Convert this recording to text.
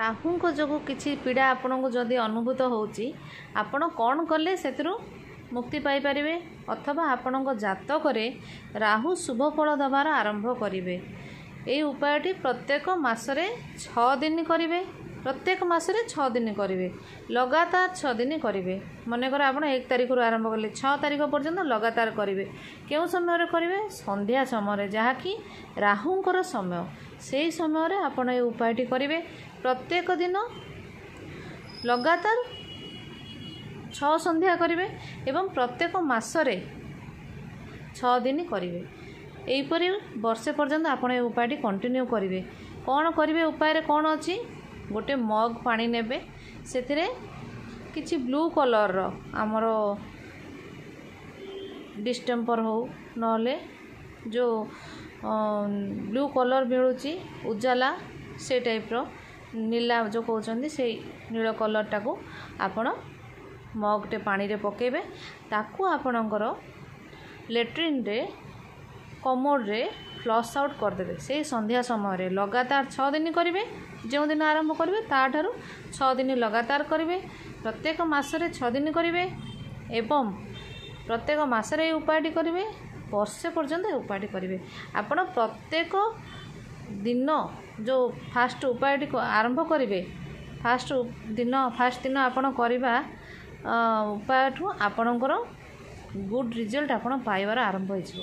ରାହୁଙ୍କ ଯୋଗୁଁ କିଛି ପୀଡ଼ା ଆପଣଙ୍କୁ ଯଦି ଅନୁଭୂତ ହେଉଛି, ଆପଣ କ'ଣ କଲେ ସେଥିରୁ ମୁକ୍ତି ପାଇପାରିବେ ଅଥବା ଆପଣଙ୍କ ଜାତକରେ ରାହୁ ଶୁଭ ଫଳ ଦେବାର ଆରମ୍ଭ କରିବେ? ଏଇ ଉପାୟଟି ପ୍ରତ୍ୟେକ ମାସରେ 6 ଦିନ କରିବେ। ପ୍ରତ୍ୟେକ ମାସରେ 6 ଦିନ କରିବେ, ଲଗାତାର 6 ଦିନ କରିବେ। ମନେକର ଆପଣ 1 ତାରିଖରୁ ଆରମ୍ଭ କଲେ, 6 ତାରିଖ ପର୍ଯ୍ୟନ୍ତ ଲଗାତାର କରିବେ। କେଉଁ ସମୟରେ କରିବେ? ସନ୍ଧ୍ୟା ସମୟରେ, ଯାହାକି ରାହୁଙ୍କର ସମୟ, ସେଇ ସମୟରେ ଆପଣ ଏ ଉପାୟଟି କରିବେ। ପ୍ରତ୍ୟେକ ଦିନ ଲଗାତାର 6 ସନ୍ଧ୍ୟା କରିବେ ଏବଂ ପ୍ରତ୍ୟେକ ମାସରେ 6 ଦିନ କରିବେ। ଏହିପରି ବର୍ଷେ ପର୍ଯ୍ୟନ୍ତ ଆପଣ ଏ ଉପାୟଟି କଣ୍ଟିନ୍ୟୁ କରିବେ। କ'ଣ କରିବେ? ଉପାୟରେ କ'ଣ ଅଛି? ଗୋଟେ ମଗ୍ ପାଣି ନେବେ, ସେଥିରେ କିଛି ବ୍ଲୁ କଲର୍ର ଆମର ଡିଷ୍ଟେମ୍ପର ହେଉ, ନହେଲେ ଯେଉଁ ବ୍ଲୁ କଲର୍ ମିଳୁଛି ଉଜାଲା, ସେ ଟାଇପ୍ର ନୀଲା ଯେଉଁ କହୁଛନ୍ତି, ସେଇ ନୀଳ କଲର୍ଟାକୁ ଆପଣ ମଗ୍ଟେ ପାଣିରେ ପକାଇବେ। ତାକୁ ଆପଣଙ୍କର ଲେଟ୍ରିନ୍ରେ, କମୋଡ଼ରେ ଫ୍ଲସ୍ ଆଉଟ୍ କରିଦେବେ ସେଇ ସନ୍ଧ୍ୟା ସମୟରେ। ଲଗାତାର 6 ଦିନ କରିବେ। ଯେଉଁଦିନ ଆରମ୍ଭ କରିବେ ତା'ଠାରୁ 6 ଦିନ ଲଗାତାର କରିବେ। ପ୍ରତ୍ୟେକ ମାସରେ 6 ଦିନ କରିବେ ଏବଂ ପ୍ରତ୍ୟେକ ମାସରେ ଏଇ ଉପାୟଟି କରିବେ। ବର୍ଷେ ପର୍ଯ୍ୟନ୍ତ ଏ ଉପାୟଟି କରିବେ। ଆପଣ ପ୍ରତ୍ୟେକ ଦିନ ଯେଉଁ ଫାଷ୍ଟ ଉପାୟଟି ଆରମ୍ଭ କରିବେ, ଫାଷ୍ଟ ଦିନ ଆପଣ କରିବା ଉପାୟଠୁ ଆପଣଙ୍କର ଗୁଡ଼୍ ରିଜଲ୍ଟ ଆପଣ ପାଇବାର ଆରମ୍ଭ ହୋଇଯିବ।